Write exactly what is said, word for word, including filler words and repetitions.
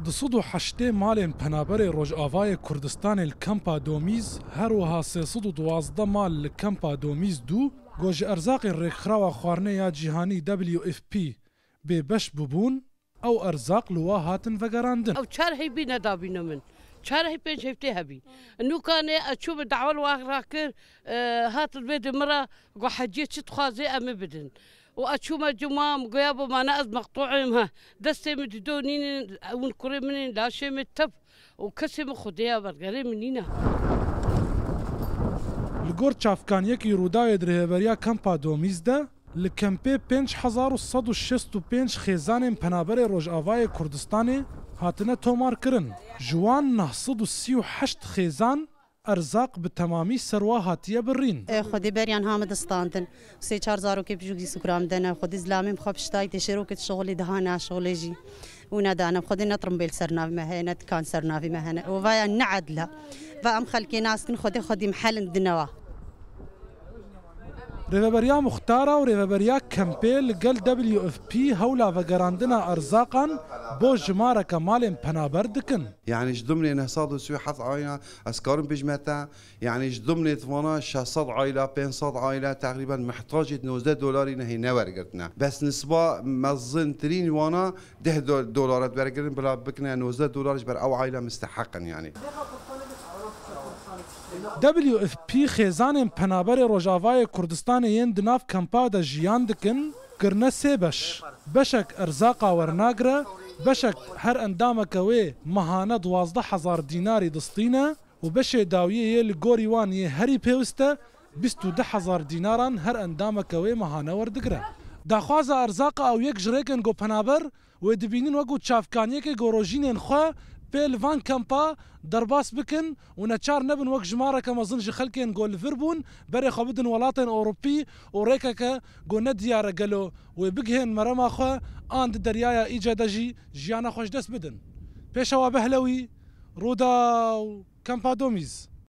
Du sed û heştê malên penaberê Rojavayê Kurdistanê li Kempa Domîz, her wiha sê sed û duwazdeh mal li Kempa Domîz du, ku ji erzaqên Rêkxirawa Xwarinê ya Cîhanî W F P bêbeş bûbûn, ew erzaq li wa hatin vegerandin. Ew çar heyvî nedabîne min. Çar heyv pênc heyv tê hebî. Nûkanê ez çûme dawel wa rakir, e, hat li vê de min re got, "Heciyê çi dixwazê em ê bidin." Û ez çûme cuma, min goya bo mane ez meqtû im, he. Destê min dido nînin, hûn kurê min in, laşê min tev û kesê min Xwedê ya bergerê min nîne. Li gor çavkaniyekî Rûdawê di rêveberiya Kempa Domîz de, li kempê pênc hezar û sed û şêst û pênc xêzanên penaberê Rojavayê Kurdistanê hatine tomarkirin. Ji wan neh sed û sî û heşt xêzan erzaq bi temamî ser wa hatiye birîn. E, Xwedê beriyan ha min distandin. Sê çar zarokê bijûk jî sukra min de ne. Xwedê zilamê min xwe piştayî tê şêrokê dişixulî daha naşixulê jî. Û nedane. Xwedê ne tirimbêl ser navê me heye, ne tikan ser navê me hene. Û vaya ne edl e. Va em xelkê nas kin, Xwedê xwedî mihel in dinewa. Rêveberiya Muxtara û Rêveberiya Kempê li gel W F P hewla vegerandina erzaqan bo jimareke malên penaber dikin. Yani ji dimrê neh sed û sî û heft aîla ez karim bijme te, yani ji dimrê vana şeş sed aîla, pênc sed aîla teqrîben mihtacê nozdeh dolarî nehê newergirtine. Bes nisba mezintirîn vana deh do-, dolar e wergirin, bila bikine nozdeh dolar ji ber ew aîla misteheq in yani. W F P xêzanên penaberê Rojavayê Kurdistanê yên di nav kempa de jiyan dikin, kirine sê beş. Beşek erzaqa wernagire, beşek her endameke wê mehane duwazdeh hezar dînarî distîne û beşê dawiyê yê li gorî wan yê herî pêwist e, bîst û du hezar dînaran her endameke wê mehane werdigire. Daxwaza erzaqa ew yek ji rêkên ku penaber wê dibînin wekû çavkaniyekê ku rojînên xwe pê li van kempa derbas bikin û neçar nebin wek jimareke mezin ji xelkên ku li vir bûn berê xwe bidin welatên Ewropî û rêkeke ku ne diyar e gelo wê bigihên merema xwe an di deryaya Îce de jî jiyana xwe ji dest bidin. Pêşewa Behlewî, Rûdaw, Kempa Domîz.